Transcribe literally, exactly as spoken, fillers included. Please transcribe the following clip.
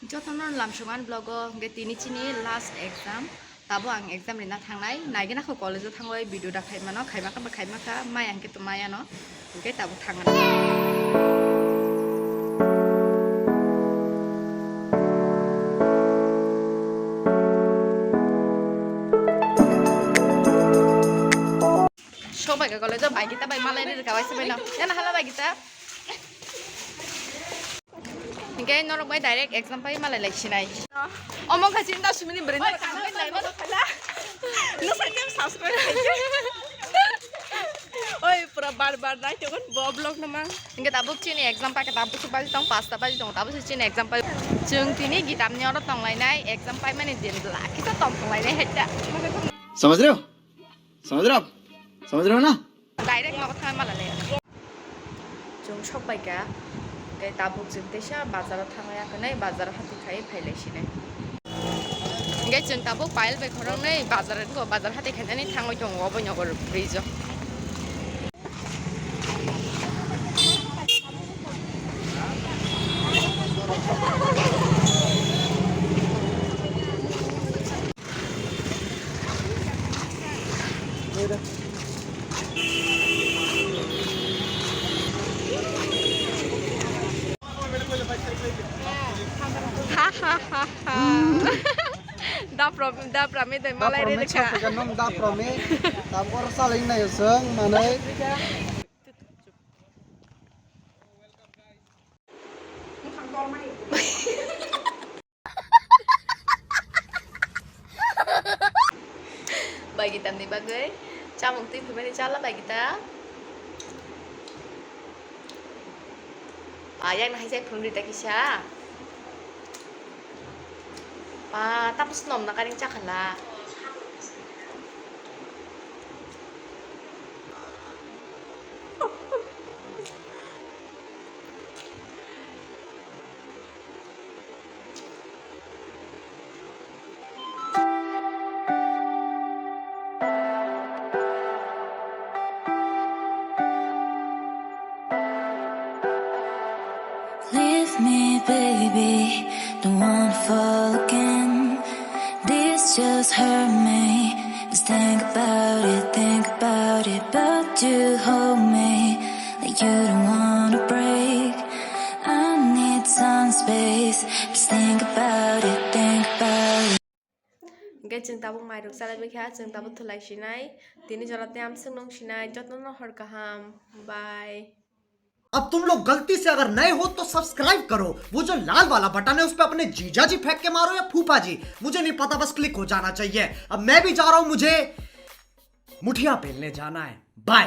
Jotono lamsoman vlog o hwnkhe tini chini last exam. Tabo ang exam rina thangnai. Naigena kho college o thangwi video da khaimano, khaima kha ba khaima kha, maya hwnkhe to maya no. Hwnkhe tabo thangna. Sok bai ka college o bai kita bai malai ri ka bai sabai no. Yana hala bai kita. Hingke norok bai direct exam pai malai lai sinai. Omo kha chinta sumini bwrwi no. No sai tem subscribe khai. Oi pura bar bar nai tongo bo vlog no mang. Hingke tabuk chini exam pai tabuk su bai tong pasta bai tong tabuk chini exam pai. Chwng tini gitam ni oro tong lai nai exam pai mani din la. Kita tong tong lai nai heta. समझ रहे हो? समझ रहे हो आप? समझ रहे हो ना? Direct nogo thangwi mala le. Chwng sok pai kha, hwnkhe tabuk chwng teisa bazaro thangwi ya hwnwi bazaro hati khai phai lai sinai. Hwnkhe chwng tabuk payal bai khoroknwi bazar, bazar hati khainani thangwi tongo obo nogo bridge o. Da prom, da prami dai malai re Daprome kha. Chapka nom daprome. Tabor saling nayo song manai. Bai gita ni bagwi chamung twi phimani chala bai gita. Ayang na hai jai phunri ta kisa. Pa tapos nom na karing chakhala. Leave me, baby, don't wanna fall again. This just hurt me. Just think about it, think about it, but you hold me like you don't wanna break. I need some space. Just think about it, think about it. Hingke chwng tabuk mairok chalai bai kha, chwng tabuk thulai sinai. Tini jora tei amswk nung sinai, jotono hor kaham. Bye. अब तुम लोग गलती से अगर नए हो तो सब्सक्राइब करो, वो जो लाल वाला बटन है उस पे अपने जीजा जी फेंक के मारो या फूफा जी, मुझे नहीं पता, बस क्लिक हो जाना चाहिए। अब मैं भी जा रहा हूँ, मुझे मुठिया पेलने जाना है। बाय।